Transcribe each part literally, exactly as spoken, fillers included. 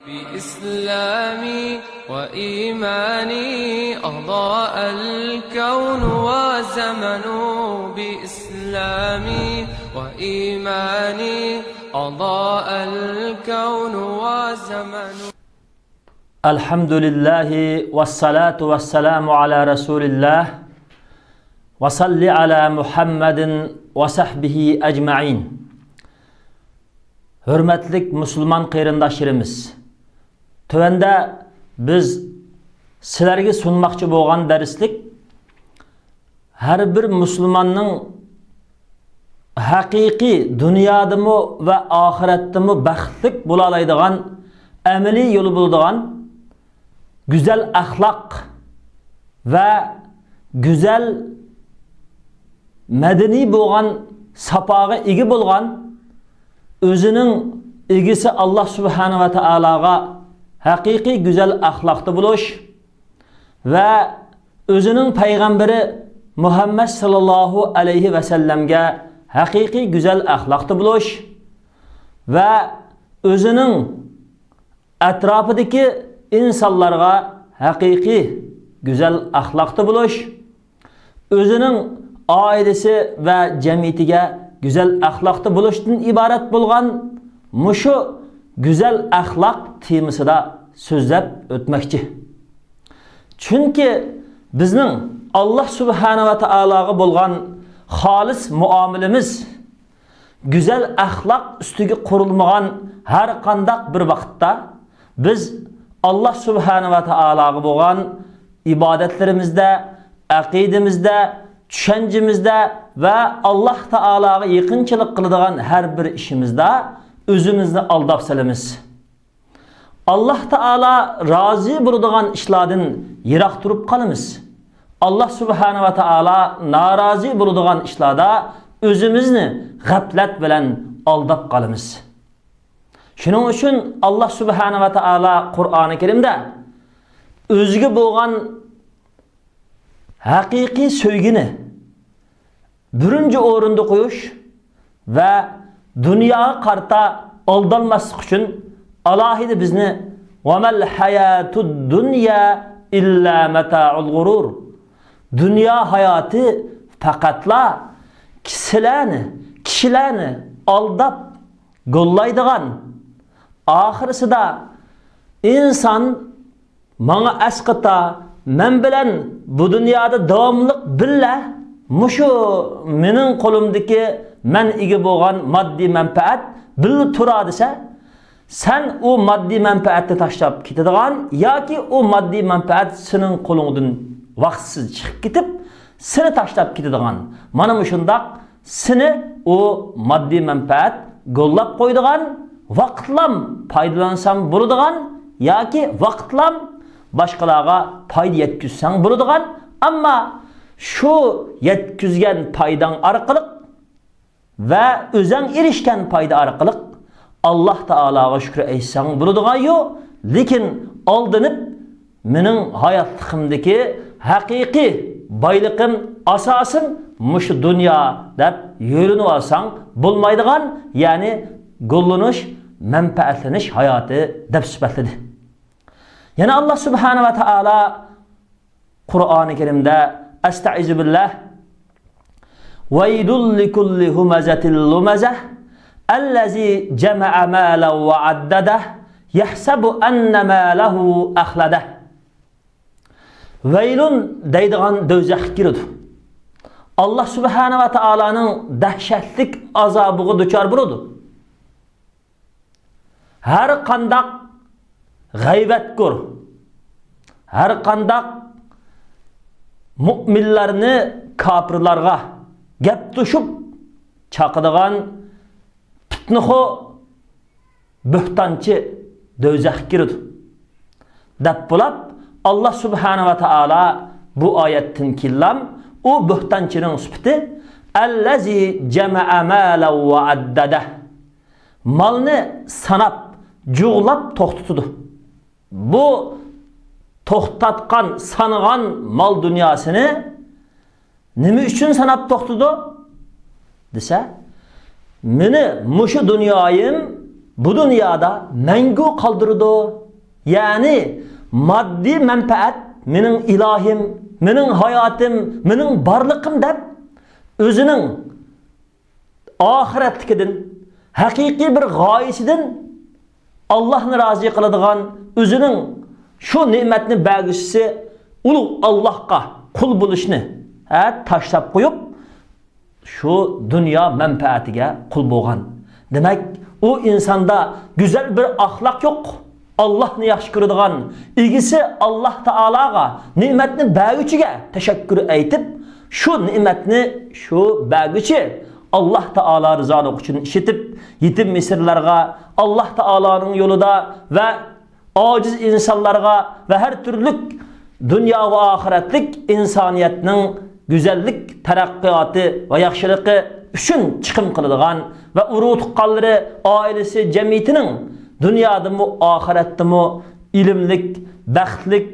بإسلامي وإيماني أضاء الكون وزمن. بإسلامي وإيماني أضاء الكون وزمن. الحمد لله والصلاة والسلام على رسول الله وصل على محمد وصحبه أجمعين. ھۆرمەتلىك مۇسۇلمان قېرىنداشلىرىمىز، تۆۋەندە بىز سىلەرگە سۇنماقچى بولغان دەرسلىك ھەر بىر مۇسۇلماننىڭ ھەقىقىي دۇنيادىمۇ ۋە ئاخىرەتتىمۇ بەختلىك بولالايدىغان ئەمەلىي يولى بولىدىغان گۈزەل ئەخلاق ۋە گۈزەل مەدەنىي بولغان، ساپاغا ئىگە بولغان، ئۆزىنىڭ ئىگىسى ئاللاھ سۇبھانەھۇ ۋە تائالاغا ھەقىقىي گۈزەل ئەخلاقتا بولۇش ۋە ئۆزىنىڭ پەيغەمبىرى مۇھەممەد ساللاللاھۇ ئەلەيھى ۋەسەللەمگە ھەقىقىي گۈزەل ئەخلاقتا بولۇش ۋە ئۆزىنىڭ ئەتراپىدىكى ئىنسانلارغا ھەقىقىي گۈزەل ئەخلاقتا بولۇش، ئۆزىنىڭ ئائىلىسى ۋە جەمئىيىتىگە گۈزەل ئەخلاقتا بولۇشتىن ئىبارەت بولغان مۇشۇ گۈزەل ئەخلاق تېمىسىدا سۆزلەپ ئۆتمەكچى. چۈنكى بىزنىڭ ئاللاھ سۇبھانەھۇ ۋە تائالاغا بولغان خالىس مۇئامىلىمىز، گۈزەل ئەخلاق ئۈستىگە قۇرۇلمىغان ھەر قانداق بىر ۋاقىتتا، بىز ئاللاھ سۇبھانەھۇ ۋە تائالاغا بولغان ئىبادەتلىرىمىزدە، ئەقىدىمىزدە، چۈشەنچىمىزدە ۋە ئاللاھ تائالاغا يېقىنچىلىق قىلىدىغان ھەر بىر ئىشىمىزدا ئۆزىمىزنى ئالداپ سالىمىز. ئاللاھ تائالا رازى بولىدىغان ئىشلاردىن يىراق تۇرۇپ قالىمىز. ئاللاھ سۇبھانەھۇ ۋە تائالا نارازى بولىدىغان ئىشلاردا ئۆزىمىزنى غەپلەت بىلەن ئالداپ قالىمىز. شۇنىڭ ئۈچۈن ئاللاھ سۇبھانەھۇ ۋە تائالا قۇرئانى كەرىمدە ئۆزىگە بولغان ھەقىقىي سۆيگۈنى بىرىنچى ئورۇندا قويۇش ۋە دۇنياغا قارىتا ئالدانماسلىق ئۈچۈن ئالاھىدە بىزنى «وما الحياة الدنيا إلا متاع الغرور». دۇنيا ھاياتى پەقەتلا كىشىلەرنى، كىشىلەرنى ئالداپ گوللايدىغان، ئاخىرسىدا ئىنسان ماڭا ئەسقاتا، مەن بىلەن بۇ دۇنيادا داۋاملىق بىللە، مۇشۇ مېنىڭ قولۇمدىكى مەن ئىگە بولغان ماددىي مەنپەئەت بىللە تۇرا دېسە، سەن ئۇ ماددىي مەنپەئەتنى تاشلاپ كېتىدىغان ياكى ئۇ ماددىي مەنپەئەت سېنىڭ قولۇڭدىن ۋاقىتسىز چىقىپ كېتىپ، سېنى تاشلاپ كېتىدىغان، مانا مۇشۇنداق سېنى ئۇ ماددىي مەنپەئەت گوللاپ قويىدىغان، ۋاقىتلام پايدىلانسام بولىدىغان ياكى ۋاقىتلام باشقىلارغا پايدا يەتكۈزسەڭ بولىدىغان، ئەمما شۇ يەتكۈزگەن پايداڭ ئارقىلىق ۋە ئۆزەڭ ئېرىشكەن پايدا ئارقىلىق ئاللاھ تائالاغا شۈكرى ئېيتساڭ بولىدىغان يو، لېكىن ئالدىنىپ مېنىڭ ھاياتلىقىمدىكى ھەقىقىي بايلىقىم، ئاساسىم مۇشۇ دۇنيا دەپ يۆلىنىپ ئالساڭ بولمايدىغان، يەنى گوللىنىش، مەنپەئەتلىنىش ھاياتى دەپ سۈپەتلىدى. يەنە ئاللاھ سۇبھانەھۇ ۋە تائالا قۇرئانى كەرىمدە، ئەستەئىزۇ بىللاھ، «ويل لكل همزة لمزة الذي جمع مالا وعدده يحسب أن ماله أخلده». ۋەيلۇن دەيدىغان دوزاخقا كىرىدۇ. ئاللاھ سۇبھانەھۇ ۋە تائالانىڭ دەھشەتلىك ئازابىغا دۇچار بولىدۇ. ھەر قانداق غەيۋەتخور، ھەر قانداق مۇئمىنلارنى كاپىرلارغا گەپ توشۇپ چاقىدىغان پىتنىخور، بۆھتانچى دوزاخقا كىرىدۇ دەپ بولاپ، ئاللاھ سۇبھانەھۇ ۋە تائالا بۇ ئايەتتىن كېيىنلام ئۇ بۆھتانچىنىڭ سۈپىتى «الذي جمع مالا وعدده». مالنى ساناپ، جۇغلاپ توختىتىدۇ. بۇ توختاتقان، سانىغان مال دۇنياسىنى نېمە ئۈچۈن ساناپ توختىتىدۇ دېسە، مېنى مۇشۇ دۇنيايىم بۇ دۇنيادا مەڭگۈ قالدۇرىدۇ. يەنى ماددىي مەنپەئەت، مېنىڭ ئىلاھىم، مېنىڭ ھاياتىم، مېنىڭ بارلىقىم دەپ ئۆزىنىڭ ئاخىرەتلىكىدىن، ھەقىقىي بىر غايىسىدىن، ئاللاھنى رازى قىلىدىغان، ئۆزىنىڭ شۇ نېمەتنى بەرگۈچىسى ئۇلۇغ ئاللاھقا قۇل بولۇشنى، ھە، تاشلاپ قويۇپ، شۇ دۇنيا مەنپەئەتىگە قۇل بولغان. دېمەك، ئۇ ئىنساندا گۈزەل بىر ئەخلاق يوق. ئاللاھنى ياخشى كۆرىدىغان، ئىگىسى ئاللاھ تائالاغا، نېمەتنى بەرگۈچىگە تەشەككۈر ئېيتىپ، شۇ نېمەتنى شۇ بەرگۈچى ئاللاھ تائالا رىزالىقى ئۈچۈن ئىشلىتىپ، يېتىم يېسىرلارغا، ئاللاھ تائالانىڭ يولىدا ۋە ئاجىز ئىنسانلارغا ۋە ھەر تۈرلۈك دۇنيا ۋە ئاخىرەتلىك ئىنسانىيەتنىڭ گۈزەللىك تەرەققىياتى ۋە ياخشىلىقى ئۈچۈن چىقىم قىلىدىغان ۋە ئۇرۇق-تۇغقانلىرى، ئائىلىسى، جەمئىيىتىنىڭ دۇنيادىمۇ، ئاخىرەتتىمۇ ئىلىملىك، بەختلىك،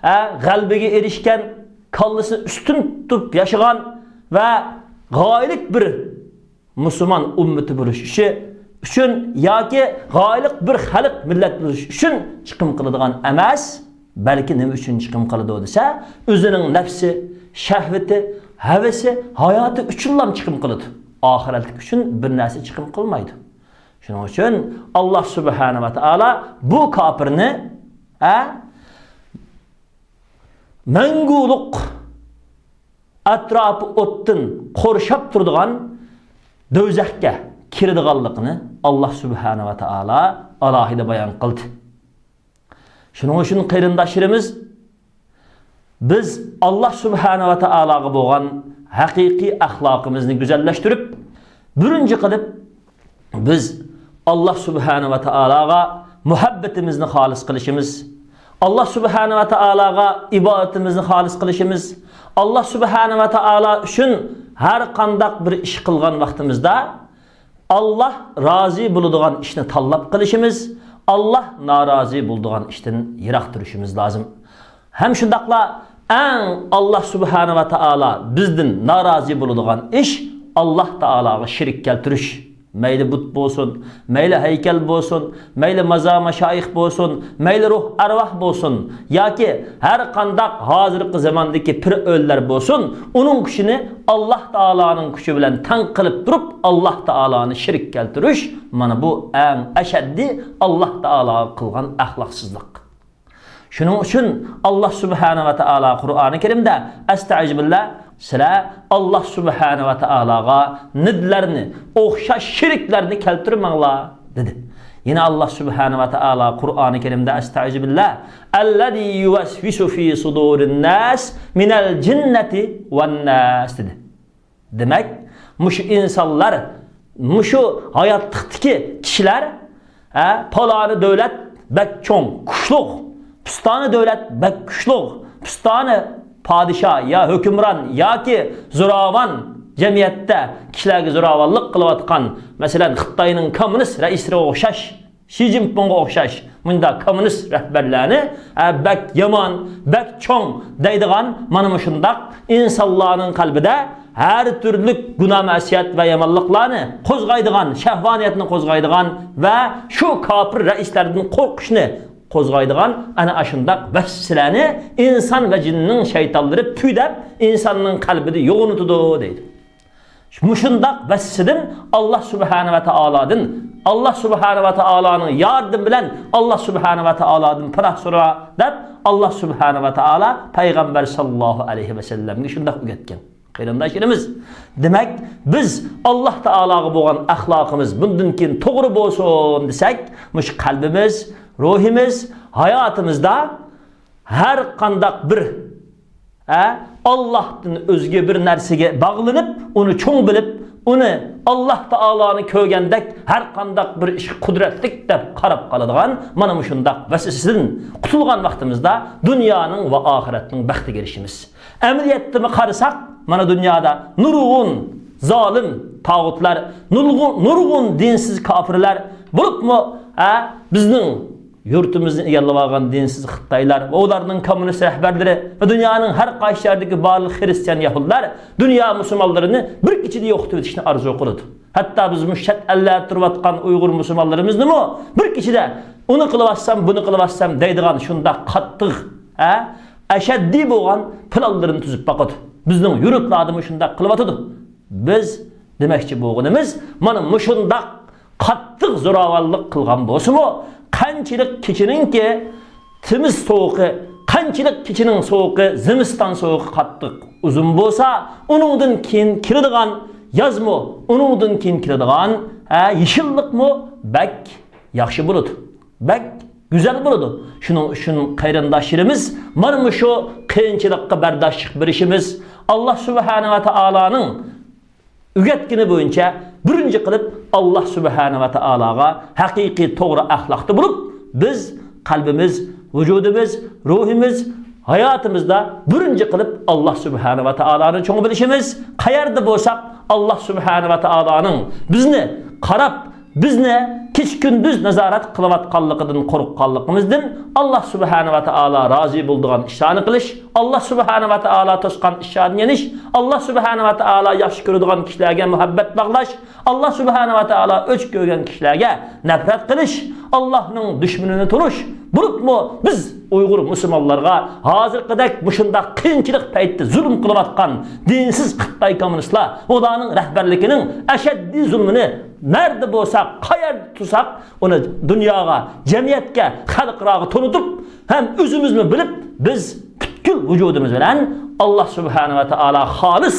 ھە، غەلىبىگە ئېرىشكەن، كاللىسىنى ئۈستۈن تۇتۇپ ياشىغان ۋە غايىلىك بىر مۇسۇلمان ئۈممىتى بولۇش ئۈچۈن ياكى غايىلىق بىر خەلق، مىللەت بولۇش ئۈچۈن چىقىم قىلىدىغان ئەمەس، بەلكى نېمە ئۈچۈن چىقىم قىلىدۇ دېسە، ئۆزىنىڭ نەپسى، شەھۋىتى، ھەۋىسى، ھاياتى ئۈچۈنلا چىقىم قىلىدۇ. ئاخىرەتلىك ئۈچۈن بىر نەرسە چىقىم قىلمايدۇ. شۇنىڭ ئۈچۈن ئاللاھ سۇبھانەھۇ ۋە تائالا بۇ كاپىرنى، ھە، مەڭگۈلۈك ئەتراپى ئوتتىن قورشاپ تۇرىدىغان دوزاخقا كىرىدىغانلىقىنى ئاللاھ سۇبھانەھۇ ۋە تائالا ئالاھىدە بايان قىلدى. شۇنىڭ ئۈچۈن قېرىنداشلىرىمىز، بىز ئاللاھ سۇبھانەھۇ ۋە تائالاغا بولغان ھەقىقىي ئەخلاقىمىزنى گۈزەللەشتۈرۈپ، بىرىنچى قىلىپ، بىز ئاللاھ سۇبھانەھۇ ۋە تائالاغا مۇھەببىتىمىزنى خالىس قىلىشىمىز، ئاللاھ سۇبھانەھۇ ۋە تائالاغا ئىبادىتىمىزنى خالىس قىلىشىمىز، ئاللاھ سۇبھانەھۇ ۋە تائالا ئۈچۈن ھەر قانداق بىر ئىش قىلغان ۋاقتىمىزدا، ئاللاھ رازى بولىدىغان ئىشنى تاللاپ قىلىشىمىز، ئاللاھ نارازى بولىدىغان ئىشتىن يىراق تۇرۇشىمىز لازىم. ھەم شۇنداقلا ئەڭ ئاللاھ سۇبھانەھۇ ۋە تائالا بىزدىن نارازى بولىدىغان ئىش ئاللاھ تائالاغا شېرىك كەلتۈرۈش. مەيلى بۇت بولسۇن، مەيلى ھەيكەل بولسۇن، مەيلى مازار مەشايىخ بولسۇن، مەيلى روھ ئەرۋاھ بولسۇن ياكى ھەر قانداق ھازىرقى زاماندىكى پىر ئۆلىلەر بولسۇن، ئۇنىڭ كۈچىنى ئاللاھ تائالانىڭ كۈچى بىلەن تەڭ قىلىپ تۇرۇپ، ئاللاھ تائالانى شېرىك كەلتۈرۈش، مانا بۇ ئەڭ ئەشەددىي ئاللاھ تائالاغا قىلغان ئەخلاقسىزلىق. شۇنىڭ ئۈچۈن ئاللاھ سۇبھانەھۇ ۋە تائالا قۇرئانى كەرىمدە، ئەستەئىزۇبىللا، سىلەر ئاللاھ سۇبھانەھۇ ۋە تائالاغا نىدلەرنى، ئوخشاش شېرىكلەرنى كەلتۈرمەڭلار، دېدى. يەنە ئاللاھ سۇبھانەھۇ ۋە تائالا قۇرئانى كەرىمدە، ئەستەئىزۇبىللا، ئەللەزى يۇۋەسۋىسۇ فى سۇدۇرىن ناس مىنەل جىننەتى ۋەن ناس، دېدى. دېمەك، مۇشۇ ئىنسانلار، مۇشۇ ھاياتلىقتىكى كىشىلەر، ھە، پالانى دۆلەت بەك چوڭ، كۈچلۈك، پىستانى دۆلەت بەك كۈچلۈك، پىستانى پادىشاھ يا ھۆكۈمران ياكى زوراۋان، جەمئىيەتتە كىشىلەرگە زوراۋانلىق قىلىۋاتقان، مەسىلەن، خىتاينىڭ كوممۇنىست رەئىسلىرىگە ئوخشاش، شى جىنپىڭغا ئوخشاش مۇنداق كوممۇنىست رەھبەرلەرنى، ئە، بەك يامان، بەك چوڭ دەيدىغان مانا مۇشۇنداق ئىنسانلارنىڭ قەلبىدە ھەر تۈرلۈك گۇناھ-مەسىيەت ۋە يامانلىقلارنى قوزغايدىغان، شەھۋانىيەتنى قوزغايدىغان ۋە شۇ كاپىر رەئىسلەردىن قورقۇشنى قوزغايدىغان ئەنە ئاشۇنداق ۋەسۋەسىلەرنى ئىنسان ۋە جىننىڭ شەيتانلىرى پۈۋلەپ ئىنساننىڭ قەلبىدە يوغىنىتىدۇ دەيدۇ. مۇشۇنداق ۋەسۋەسىدىن ئاللاھ سۇبھانەھۇ ۋە تائالادىن، ئاللاھ سۇبھانەھۇ ۋە تائالانىڭ ياردىمى بىلەن ئاللاھ سۇبھانەھۇ ۋە تائالادىن پاناھ سورا دەپ، ئاللاھ سۇبھانەھۇ ۋە تائالا پەيغەمبەر ساللاللاھۇ ئەلەيھى ۋەسەللەمگە شۇنداق ئۆگەتكەن. قېرىنداشلىرىمىز، دېمەك، بىز ئاللاھ تائالاغا بولغان ئەخلاقىمىز بۇندىن كېيىن توغرا بولسۇن دېسەك، مۇشۇ قەلبىمىز، روھىمىز، ھاياتىمىزدا ھەر قانداق بىر، ھە، ئاللاھتىن ئۆزگە بىر نەرسىگە باغلىنىپ، ئۇنى چوڭ بىلىپ، ئۇنى، ئاللاھ تائالانى كۆرگەندەك ھەر قانداق بىر ئىشقا قۇدرەتلىك دەپ قاراپ قالىدىغان مانا مۇشۇنداق ۋەسۋەسىدىن قۇتۇلغان ۋاقتىمىزدا دۇنيانىڭ ۋە ئاخىرەتنىڭ بەختىگە ئېرىشىمىز. ئەمەلىيەتتىمۇ قارىساق، مانا دۇنيادا نۇرغۇن زالىم تاغۇتلار، نۇرغۇن، نۇرغۇن دىنسىز كاپىرلار، بولۇپمۇ، ھە، بىزنىڭ يۇرتىمىزنى ئىگىلەۋالغان دىنسىز خىتايلار ۋە ئۇلارنىڭ كوممۇنىست رەھبەرلىرى ۋە دۇنيانىڭ ھەر قايسى يەردىكى بارلىق خىرىستىيان يەھۇدىيلار دۇنيا مۇسۇلمانلىرىنى بىر كېچىدە يوقىتىۋېتىشنى ئارزۇ قىلىدۇ. ھەتتا بىز مۇشۇ چەت ئەللەردە تۇرۇۋاتقان ئۇيغۇر مۇسۇلمانلىرىمىزنىمۇ بىر كېچىدە ئۇنى قىلىۋاتسام، بۇنى قىلىۋاتسام دەيدىغان شۇنداق قاتتىق، ھە، ئەشەددىي بولغان پىلانلىرىنى تۈزۈپ باقىدۇ. بىزنىڭ يۇرتلاردىمۇ شۇنداق قىلىۋاتىدۇ. بىز دېمەكچى بولغىنىمىز، مانا مۇشۇنداق قاتتىق زوراۋانلىق قىلغان بولسىمۇ، قانچىلىك كېچىنىڭكى تېمىز سوغۇقى، قانچىلىك كېچىنىڭ سوغۇقى، زىمىستان سوغۇقى قاتتىق ئۇزۇن بولسا، ئۇنىڭدىن كېيىن كېلىدىغان يازمۇ، ئۇنىڭدىن كېيىن كېلىدىغان، ھە، يېشىللىقمۇ بەك ياخشى بولىدۇ. بەك گۈزەل بولىدۇ. شۇنىڭ ئۈچۈن قېرىنداشلىرىمىز، مانا مۇشۇ قىيىنچىلىققا بەرداشلىق بېرىشىمىز، ئاللا سۇبھانە ۋە تائالانىڭ ئۆگەتكىنى بويىچە بىرىنچى قىلىپ ئاللا سۇبھانە ۋە تائالاغا ھەقىقىي توغرا ئەخلاقتا بولۇپ، بىز قەلبىمىز، ۋۇجۇدىمىز، روھىمىز، ھاياتىمىزدا بىرىنچى قىلىپ ئاللا سۇبھانە ۋە تائالانى چوڭ بىلىشىمىز، قەيەردە بولساق ئاللا سۇبھانە ۋە تائالانىڭ بىزنى قاراپ، بىزنى كېچە-كۈندۈز نازارەت قىلىۋاتقانلىقىدىن قورققانلىقىمىزدىن، ئاللا سۇبھانە ۋە تائالا رازى بولىدىغان ئىشلارنى قىلىش، ئاللا سۇبھانە ۋە تائالا توسقان ئىشلاردىن يېنىش، ئاللا سۇبھانە ۋە تائالا ياخشى كۆرىدىغان كىشىلەرگە مۇھەببەت باغلاش، ئاللا سۇبھانە ۋە تائالا ئۆچ كۆرگەن كىشىلەرگە نەپرەت قىلىش، ئاللانىڭ دۈشمىنىنى تونۇش، بولۇپمۇ بىز ئۇيغۇر مۇسۇلمانلارغا ھازىرقىدەك مۇشۇنداق قىيىنچىلىق پەيتتە زۇلۇم قىلىۋاتقان دىنسىز خىتاي كوممۇنىستلار، ئۇلارنىڭ رەھبەرلىكىنىڭ ئەشەددىي زۇلمىنى نەدە بولساق، قەيەردە تۇرساق، ئۇنى دۇنياغا، جەمئىيەتكە، خەلقئاراغا تونۇتۇپ، ھەم ئۆزىمىزمۇ بىلىپ، بىز پۈتكۈل ۋۇجۇدىمىز بىلەن ئاللا سۇبھانە ۋە تائالا خالىس،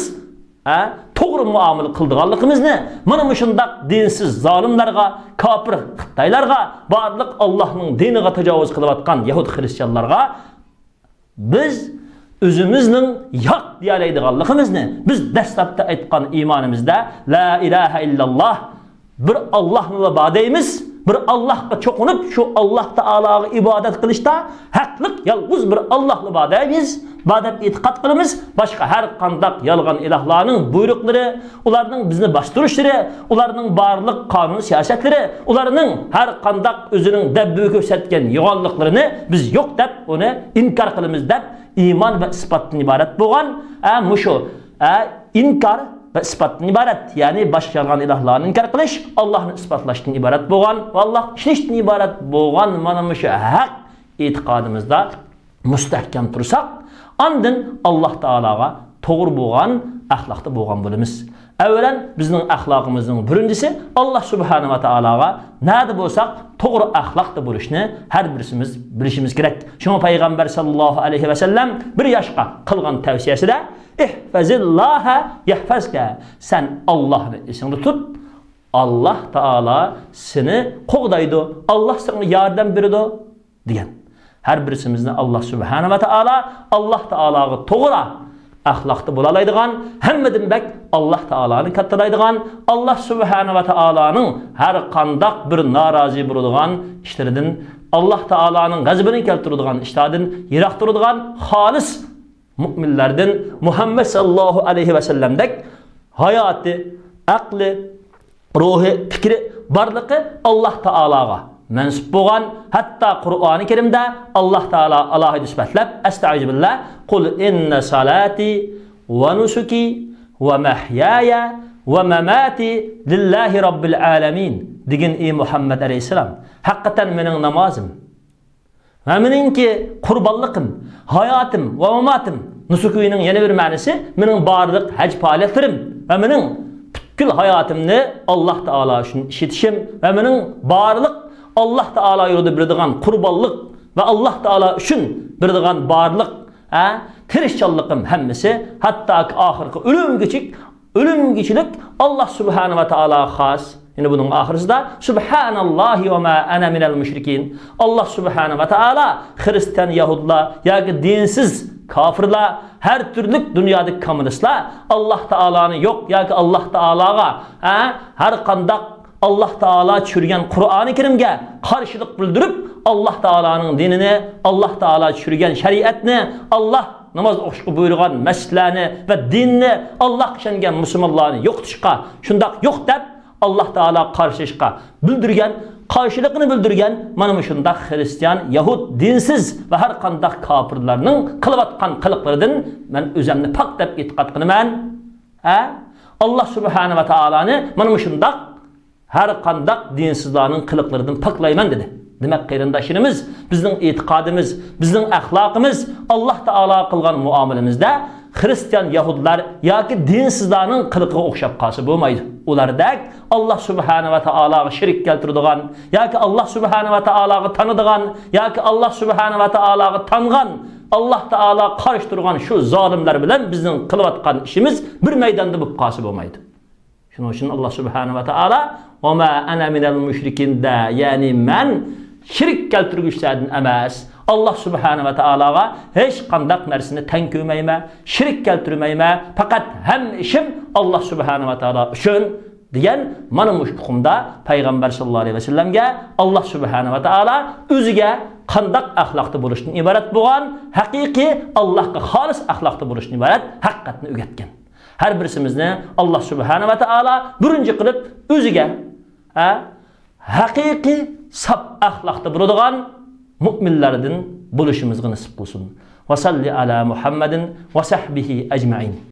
ھە، توغرا مۇئامىلە قىلىدىغانلىقىمىزنى، مانا مۇشۇنداق دىنسىز زالىملارغا، كاپىر خىتايلارغا، بارلىق ئاللانىڭ دىنىغا تاجاۋۇز قىلىۋاتقان يەھۇد خىرىستىيانلارغا بىز ئۆزىمىزنىڭ ياق دېيەلەيدىغانلىقىمىزنى، بىز دەسلەپتە ئېيتقان ئىمانىمىزدا لا ئىلاھە ئىللاللا، بىر ئاللاھلا بار دەيمىز، بىر ئاللاھقا چوقۇنۇپ، شۇ ئاللاھ تائالاغا ئىبادەت قىلىشتا ھەقلىق يالغۇز بىر ئاللاھلا بار دەيمىز، بار دەپ ئېتىقاد قىلىمىز. باشقا ھەر قانداق يالغان ئىلاھلارنىڭ بۇيرۇقلىرى، ئۇلارنىڭ بىزنى باستۇرۇشلىرى، ئۇلارنىڭ بارلىق قانۇن سىياسەتلىرى، ئۇلارنىڭ ھەر قانداق ئۆزىنىڭ دەبدۇبە كۆرسەتكەن يوغانلىقلىرىنى بىز يوق دەپ، ئۇنى ئىنكار قىلىمىز دەپ، ئىمان ۋە ئىسپاتتىن ئىبارەت بولغان، ئە، مۇشۇ، ئە، ئىنكار ۋە ئىسپاتتىن ئىبارەت، يەنى باشقا يالغان ئىلاھلارنى ئىنكار قىلىش، ئاللاھنى ئىسپاتلاشتىن ئىبارەت بولغان ۋە ئاللاھقا ئىشىنىشتىن ئىبارەت بولغان مانا مۇشۇ ھەق ئېتىقادىمىزدا مۇستەھكەم تۇرساق، ئاندىن ئاللاھ تائالاغا توغرا بولغان ئەخلاقتا بولغان بولىمىز. ئەۋۋەلەن، بىزنىڭ ئەخلاقىمىزنىڭ بىرىنچىسى، ئاللاھ سۇبھانە ۋە تائالاغا نەدە بولساق، توغرا ئەخلاقتا بولۇشنى ھەر بىرسىمىز بىلىشىمىز كېرەك. شۇڭا پەيغەمبەر ساللاللاھۇ ئەلەيھى ۋەسەللەم بىر ياشقا قىلغان تەۋسىيەسىدە، ئىھفەزىللاھە يەھفەزكە، سەن ئاللاھنى ئېسىڭدە تۇت، ئاللاھ تائالا سېنى قوغدايدۇ، ئاللاھ ساڭا ياردەم بېرىدۇ، دېگەن. ھەر بىرسىمىزنى ئاللاھ سۇبھانە ۋە تائالا، ئاللاھ تائالاغا توغرا ئەخلاقتا بولالايدىغان، ھەممىدىن بەك ئاللاھ تائالانى كاتتىلايدىغان، ئاللاھ سۇبھانە ۋە تائالانىڭ ھەر قانداق بىر نارازى بولىدىغان ئىشلىرىدىن، ئاللاھ تائالانىڭ غەزىپىنى كەلتۈرىدىغان ئىشلاردىن يىراق تۇرىدىغان خالىس مۇئمىنلەردىن، مۇھەممەد ساللاللاھۇ ئەلەيھى ۋەسەللەمدەك ھاياتى، ئەقلى، روھى، پىكرى بارلىقى ئاللاھ تائالاغا مەنسۇپ بولغان، ھەتتا قۇرئانى كەرىمدە ئاللاھ تائالا ئالاھىدە سۈپەتلەپ، ئەستەئىزۇبىللا، قۇل ئىننە سالاتى ۋە نۇسۇكى ۋە مەھيايە ۋە مەماتى لىللاھى رەببىل ئالەمىن، دېگىن، ئى مۇھەممەد ئەلەيھىسسالام، ھەقىقەتەن مېنىڭ نامازىم، ۋە مېنىڭكى قۇربانلىقىم، ھاياتىم ۋە ماماتىم، نۇسۇكىنىڭ يەنە بىر مەنىسى، مېنىڭ بارلىق ھەج پائالىيەتلىرىم ۋە مېنىڭ پۈتكۈل ھاياتىمنى ئاللاھ تائالا ئۈچۈن ئىشلىتىشىم ۋە مېنىڭ بارلىق ئاللاھ تائالا يولىدا بېرىدىغان قۇربانلىق ۋە ئاللاھ تائالا ئۈچۈن بېرىدىغان بارلىق، ھە، تىرىشچانلىقىم ھەممىسى، ھەتتاكى ئاخىرقى ئۆلۈمگىچىك ئۆلۈمگىچىلىك ئاللاھ سۇبھانە ۋە تائالاغا خاس. يەنە بۇنىڭ ئاخىرىسىدا، سۇبھانەللاھى ۋە ما ئەنە مىنەل مۇشرىكىن. ئاللاھ سۇبھانە ۋە تائالا خىرىستىيان، يەھۇدلار ياكى دىنسىز كاپىرلار، ھەر تۈرلۈك دۇنيادىكى كوممۇنىستلار ئاللاھ تائالانى يوق ياكى ئاللاھ تائالاغا، ھە، ھەر قانداق ئاللاھ تائالا چۈشۈرگەن قۇرئانى كەرىمگە قارشىلىق بىلدۈرۈپ، ئاللاھ تائالانىڭ دىنىنى، ئاللاھ تائالا چۈشۈرگەن شەرىئەتنى، ئاللاھ ناماز ئوقۇشقا بۇيرۇغان مەسچىتلەرنى ۋە دىننى، ئاللاھقا ئىشەنگەن مۇسۇلمانلارنى يوقىتىشقا، شۇنداق يوق دەپ، ئاللاھ تائالاغا قارشى ئىشقا بىلدۈرگەن، قارشىلىقىنى بىلدۈرگەن مانا مۇشۇنداق خىرىستىيان، يەھۇد، دىنسىز ۋە ھەر قانداق كاپىرلارنىڭ قىلىۋاتقان قىلىقلىرىدىن مەن ئۆزۈمنى پاك دەپ ئېتىقاد قىلىمەن. ھە؟ ئاللا سۇبھانە ۋە تائالانى مانا مۇشۇنداق ھەر قانداق دىنسىزلارنىڭ قىلىقلىرىدىن پاكلايمەن دېدى. دېمەك، قېرىنداشلىرىمىز، بىزنىڭ ئېتىقادىمىز، بىزنىڭ ئەخلاقىمىز، ئاللا تائالاغا قىلغان مۇئامىلىمىزدە خىرىستىيان، يەھۇدلار ياكى دىنسىزلارنىڭ قىلىقىغا ئوخشاپ قالسا بولمايدۇ. ئۇلاردەك ئاللا سۇبھانە ۋە تائالاغا شېرىك كەلتۈرىدىغان ياكى ئاللا سۇبھانە ۋە تائالاغا تانىدىغان ياكى ئاللا سۇبھانە ۋە تائالاغا تانغان، ئاللا تائالاغا قارشى تۇرغان شۇ زالىملار بىلەن بىزنىڭ قىلىۋاتقان ئىشىمىز بىر مەيداندا بولۇپ قالسا بولمايدۇ. شۇنىڭ ئۈچۈن ئاللا سۇبھانە ۋە تائالا «ۋە ما ئەنە مىنەل مۇشرىكىن» دە، يەنى مەن شېرىك كەلتۈرگۈچىلەردىن ئەمەس. ئاللا سۇبھانە ۋە تائالاغا ھېچقانداق نەرسىنى تەڭ كۆرمەيمەن، شېرىك كەلتۈرمەيمەن. پەقەت ھەممە ئىشىم ئاللا سۇبھانە ۋە تائالا ئۈچۈن، دېگەن مانا مۇشۇ ئۇقۇمدا پەيغەمبەر ساللاللاھۇ ئەلەيھى ۋەسەللەمگە ئاللا سۇبھانە ۋە تائالا ئۆزىگە قانداق ئەخلاقتا بولۇشتىن ئىبارەت بولغان، ھەقىقىي ئاللاغا خالىس ئەخلاقتا بولۇشتىن ئىبارەت ھەقىقەتنى ئۆگەتكەن. ھەر بىرسىمىزنى ئاللا سۇبھانە ۋە تائالا بىرىنچى قىلىپ ئۆزىگە، ھە، ھەقىقىي ساپ ئەخلاقتا بولىدىغان مۇئمىنلەردىن بولۇشىمىزغا نېسىپ قىلسۇن. ۋە سەللى ئەلا مۇھەممەدىن ۋە سەھبىھى ئەجمەئىن.